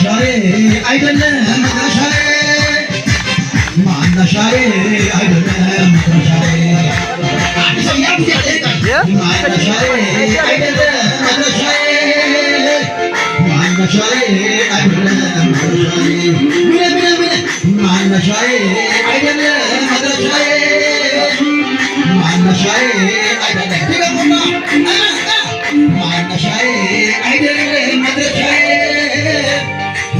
ማነሻዬ አይደለም መድረሻዬ፣ ማነሻዬ አይደለም መድረሻዬ። አንድ ሰው ያን ጊዜ ጠይቃል። ማነሻዬ አይደለም መድረሻዬ፣ ማነሻዬ አይደለም መድረሻዬ። ምን ምን ምን ማነሻዬ አይደለም መድረሻዬ፣ ማነሻዬ አይደለም። ድገሙና ማነሻዬ አይደለም መድረሻዬ፣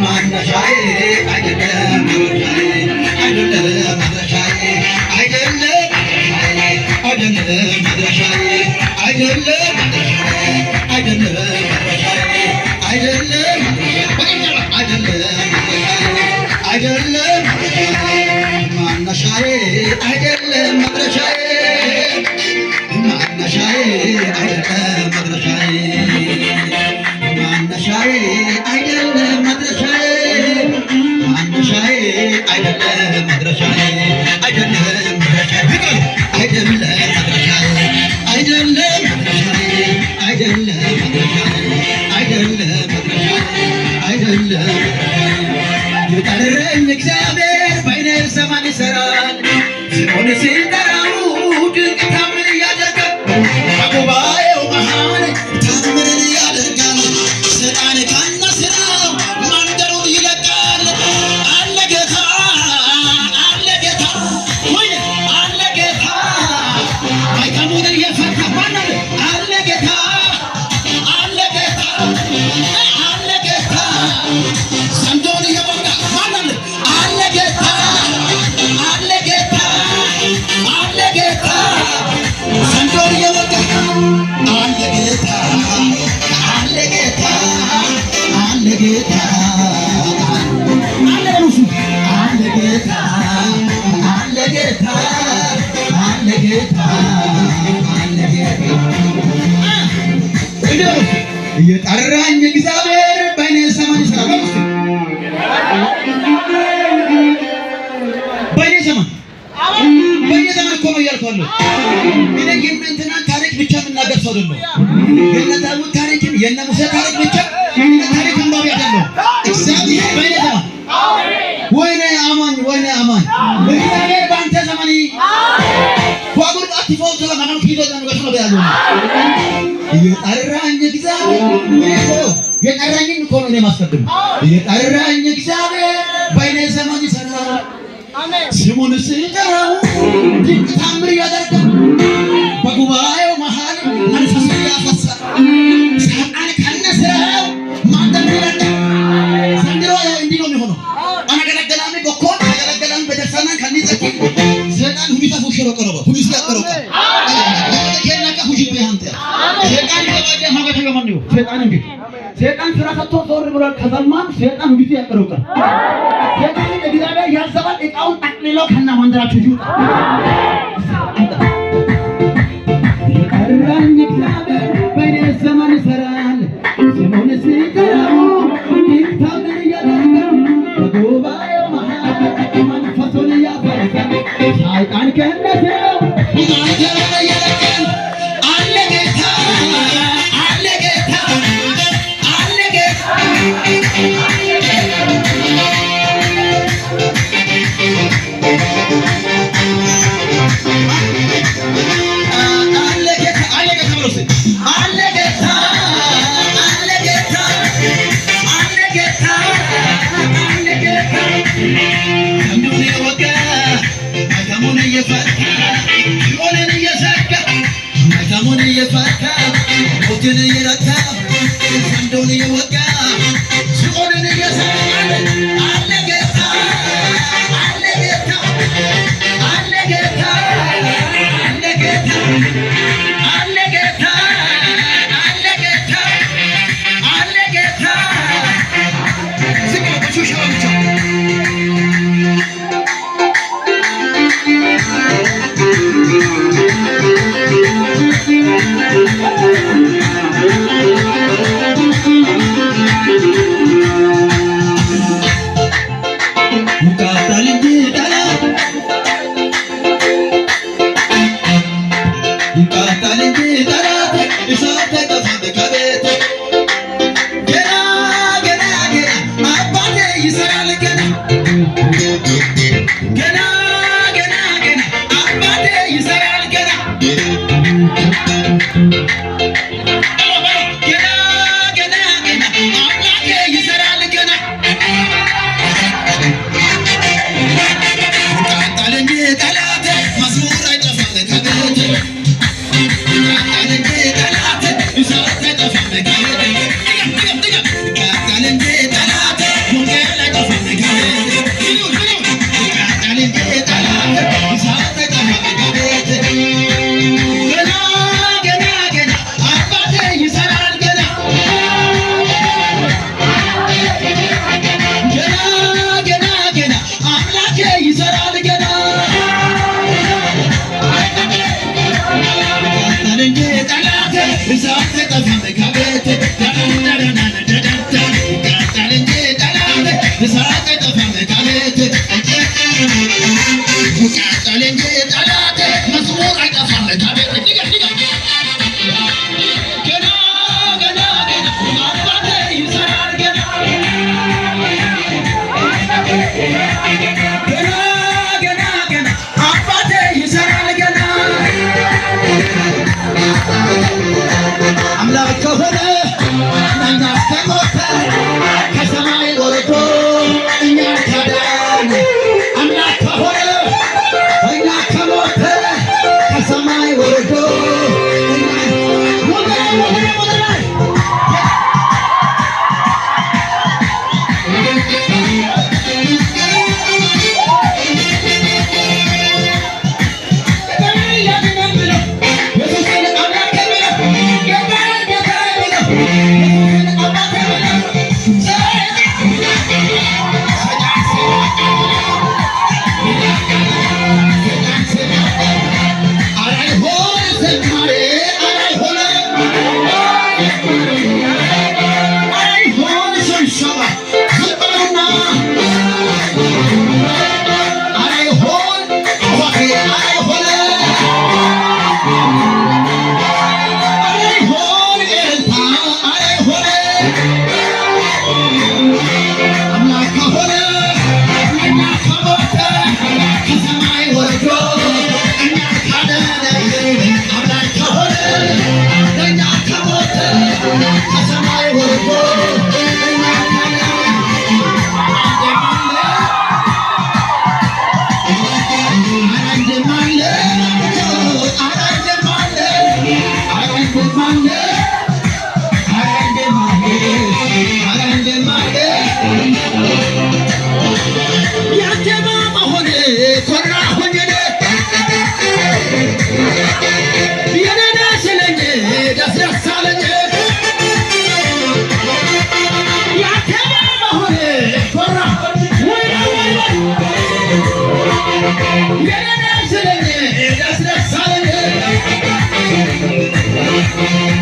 ማነሻዬ አይደለም መድረሻዬ፣ አይደለም መድረሻዬ፣ አይደለም አይደለም መድረሻዬ፣ አይደለም መድረሻዬ፣ አይደለም መድረሻዬ፣ አይደለም አይደለም አይደለም ማነሻዬ አይደለም መድረሻዬ፣ ማነሻዬ አይደለም መድረሻዬ፣ ማነሻዬ አይደለም መድረሻዬ፣ ማነሻዬ አይደለም መድረሻዬ፣ አይደለም መድረሻዬ፣ አይደለም መድረሻዬ፣ አይደለም መድረሻዬ፣ አይደለም መድረሻዬ፣ አይደለም መድረሻዬ፣ አይደለም። የጠራኝ እግዚአብሔር በእኔ ዘመን ይሰራል። ስሙን ሲጠራው ድንቅ ታምር ያደርጋል። በጉባኤው መሃል ታምርን ያደርጋል። ሰይጣን ከነ ስራው መንደሩን ይለቃል። አለ ጌታ፣ አለ ጌታ፣ ወይኔ አለ ጌታ፣ ማኅተሙን እየፈታ ማን አለ? አለ ጌታ፣ አለ ጌታ፣ አለ ጌታ፣ ዘንዶን እየወጋ ማን አለ? አለ ጌታ፣ አለ ጌታ፣ አለ ጌታ፣ ዘንዶን እየወጋ አለ ጌታ፣ አለ ጌታ፣ አለ ጌታ፣ አለ በሉሱ አለ ጌታ፣ አለ ጌታ፣ አለ ጌታ፣ አለ ጌታ። እየጠራኝ እግዚአብሔር በእኔ ዘመን ይሰራል። በሉ እስኪ በእኔ ዘመን፣ በእኔ ዘመን እኮ ነው እያልኩ ያለሁት። እኔ የእነ እንትናን ታሪክ ብቻ የምናገር ሰው አይደለሁም። የእነ ዳዊት ታሪክን የእነ ሙሴ ታሪክ ብቻ እኔ ታሪክ አንባቢ አይደለሁም። እግዚአብሔር በእኔ ዘመን፣ ወይኔ አማኝ፣ ወይኔ አማኝ፣ እግዚአብሔር በአንተ ዘመን ጓጉር አትፎ ተለማን ኪዶ ዘመን ነው ያለው። እየጠራኝ እግዚአብሔር እኔ እኮ የጠራኝን እኮ ነው እኔ የማስቀድመው። እየጠራኝ እግዚአብሔር በእኔ ዘመን ይሰራል። ስሙን ስጠራው ድንቅ ታምር ያደርጋል። በጉባኤው መሃል መንፈሱን ያፈሳል። ሰይጣን ከነስራው ማንደር ይለቃል። ዘንድሮ እንዲህ ነው የሚሆነው። አነገለገላሚ ጎኮን አነገለገላሚ በደርሰናን ከኒዘኪ ሰይጣን ሁዲታ ፉሽሮ ቀረበ ሁዲስ ያቀረበ ከናካ ሁጂ በሃንተ ሰይጣን ይባደ ማገተ ለማን ነው ሰይጣን እንግዲህ ሰይጣን ስራ ሰጥቶ ዞር ብሏል። ከዘማን ሰይጣን ሁዲስ ያቀረበ ሰይጣን እግዚአብሔር ያዘባል። እቃውን ጠቅልሎ ከና መንደራችሁ ይውጣ። የጠራኝ እግዚአብሔር በእኔ ዘመን ይሰራል። ስሙን ሲጠራው ድንቅ ታምር ያደርጋል። በጉባኤው መሃል መንፈሱን ያፈሳል። ሰይጣን ከነስራው መንደሩን ይለቃል። አለ ጌታ፣ አለ ጌታ፣ አለ ጌታ። አለ ጌታ፣ አለ ጌታ ብሎ እስኪ አለ ጌታ፣ አለ ጌታ፣ አለ ጌታ፣ አለ ጌታ፣ ዘንዶን የወጋ ማኅተሙን እየፈታ ሲኦልን እየዘጋ ማኅተሙን እየፈታ ሞትን እየረታ ዘንዶን እየወጋ ሲኦልን እየዘጋ አለ ጌታ፣ አለ ጌታ፣ አለ ጌታ፣ አለ ጌታ፣ አለ ጌታ፣ አለ ጌታ፣ አለ ጌታ። ዝቅ በሉ ሻዋ ብቻ። አይጠፋም ከቤት። ይቃጠል እንጂ ጠላቴ፣ መዝሙር አይጠፋም ከቤት። ገና ገና ገና አባቴ ይሰራል። ገና ገና ገና ገና አባቴ ይሰራል ገና። አምላክ ከሆነ ለእኛ ከሞተ፣ ከሰማይ ወርዶ እኛ ካዳነ፣ አምላክ ከሆነ እኛ ከሞተ፣ ከሰማይ ወርዶ እኛ ወደ ላይ፣ ወደ ላይ፣ ወደ ላይ። አምላክ ከሆነ እኛ ከሞተ፣ ከሰማይ ወርዶ እኛ ካዳነ፣ አምላክ ከሆነ እኛ ከሞተ፣ ከሰማይ ወርዶ እኛ ካዳነ። አራንጀማለ አራንጀማለ አራንጀማለ አራንጀማለ አራንጀማለ። ያንተማ መሆን ኮራሁኝ እኔ፣ የኔ ነህ ሲለኝ ደስ ደስ አለኝ። ያንተማ መሆን ኮራሁኝ፣ ወይኔ ወይኔ፣ የኔ ነህ ሲለኝ ደስ ደስ አለኝ።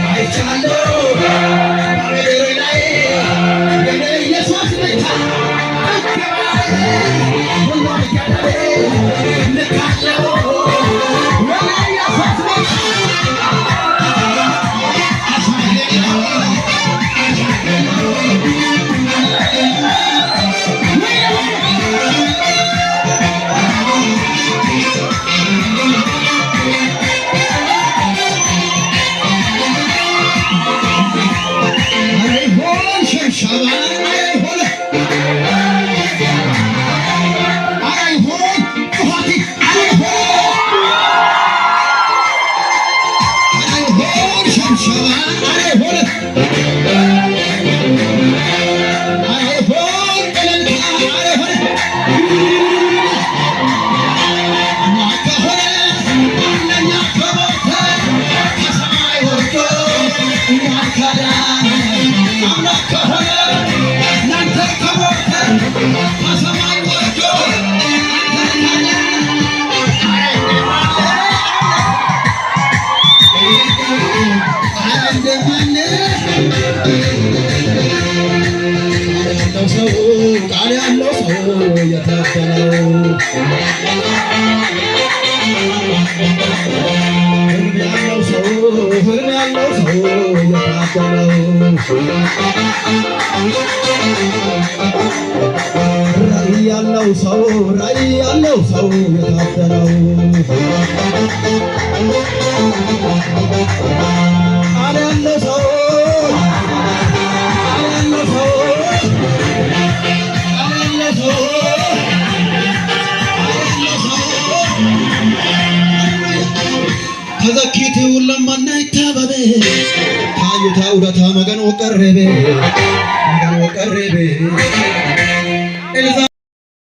አይቻለሁ በምድር ላይ የኔ ኢየሱስ ብቻ ሁሉም ገደብ ልካለው የኔ ኢየሱስ ብቻ። አይሆን ሽብሸባ፣ አይሆን፣ አይሆን ጩኸት፣ አይሆን፣ አይሆን ሽብሸባ፣ አይሆን፣ አይሆን እልልታ፣ አይሆን። አምላክ ከሆነ ለእኛ ከሞተ፣ ከሰማይ ወርዶ እኛን ካዳነ፣ አምላክ ከሆነ ለአንተ ከሞተ፣ ከሰማይ ወርዶ አንተን ካዳነ። አረ ያለው ሰው፣ ቃል ያለው ሰው የታደለው። ህልም ያለው ሰው፣ ህልም ያለው ሰው የታደለው። ራእይ ያለው ሰው፣ ራእይ ያለው ሰው የታደለው። ቃል ያለው ሰው፣ ቃል ያለው ሰው፣ ቃል ያለው ሰው፣ ቃል ያለው ሰው። ተዘኪት ለማና ይታበበ ታዩታ ውረታ መገኖ ቀረበ፣ መገኖ ቀረበ ኤልዛ።